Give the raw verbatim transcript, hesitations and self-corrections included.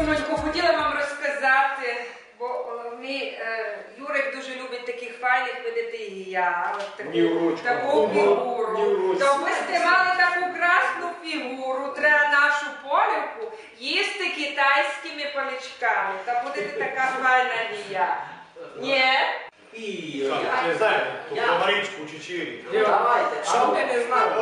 Донько, хотіла вам розказати, бо о, мій е, Юрик дуже любить таких файних, видите, і я, от таку, таку фігуру. То ви сте мали таку красну фігуру, треба нашу полівку їсти китайськими паличками. Та будете така файна, як я. Ні? І я не знаю, ту Марічку чи чирі. Давайте. Што ми не знаме?